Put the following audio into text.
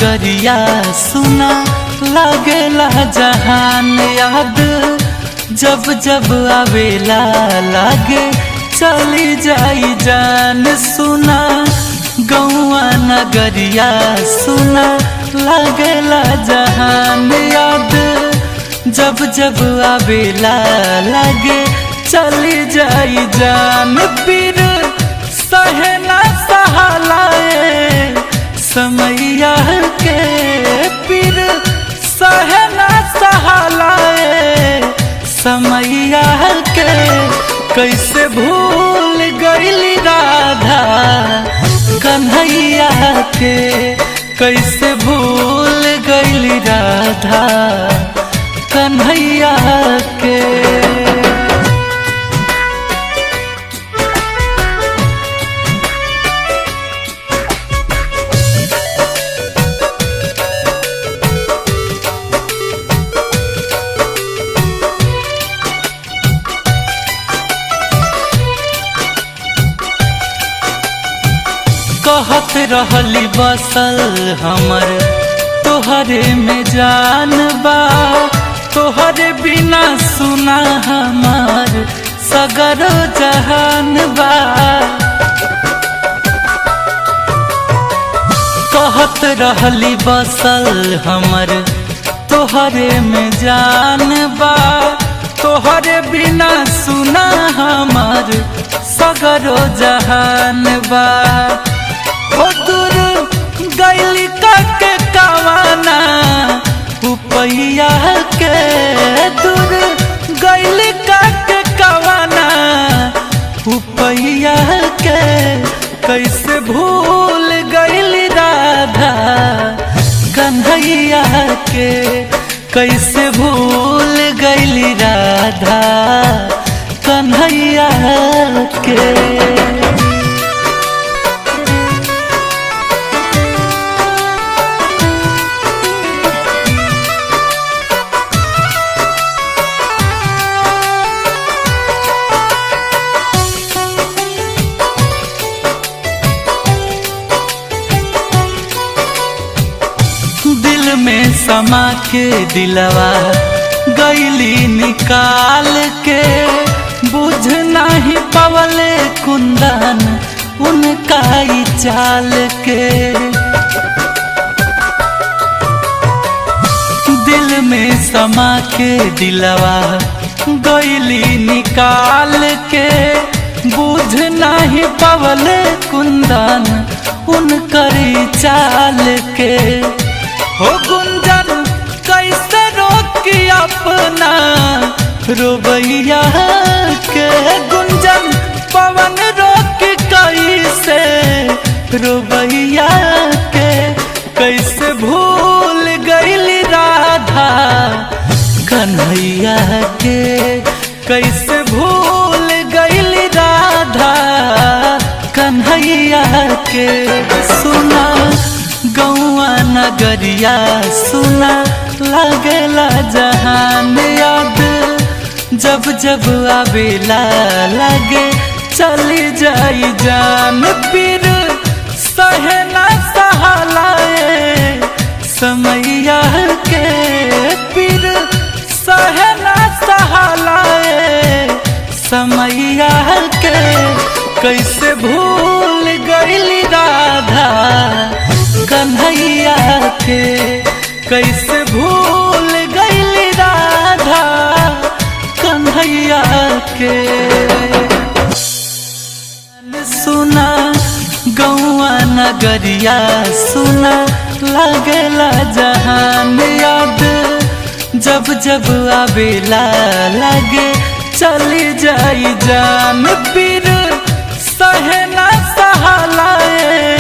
नगरिया सुना लागेला जहान याद जब जब आवेला लागे चली जाई जान सुना गौआ नगरिया सुना लागेला जहान याद जब जब आवेला लागे चली जाई जान पीर सहना सहालाए समैया के पीर सहना सहालाए समैया के कैसे भूल गईली राधा कन्हैया के कैसे भूल गईली राधा कन्हैया के। कहत रहली बसल हमर तोहरे में जान बा तोहरे बिना सुना हमार सगर जहान बा। कहत रहली बसल हमर तोहरे में जान बा तोहरे बिना सुना हमार सगरो जहान बा। ओ दूर गैली के कवाना उपैया के दूर गैली के कवाना उपैया के कैसे भूल गैली राधा कन्हैया के कैसे भूल गैली राधा कन्हैया के। दिल में समा के दिलवा गैली निकाल के बुझ नहीं पवले कुंदन उनका ही चाल के। दिल में समा के दिलवा गैली निकाल के बुझ नहीं पवले कुंदन उनकर चाल के। हो गुंजन कैसे रोकी अपना रोबैया के गुंजन पवन रोकी कैसे रोबैया के कैसे भूल गईली राधा कन्हैया के कैसे भूल गईली राधा कन्हैया के। सुना गौआ नगरिया सुना लागेला जहान याद जब जब आवेला लागे चली जाई जान पीर सहना सहालाए समैया के पीर सहना सहालाए समैया के कैसे भूल गईली राधा कन्हैया के कैसे भूल गईली राधा कन्हैया के। सुना गौआ नगरिया सुना लागेला जहान याद जब जब आवेला लागे चली जाई जान पीर सहना सहालाए।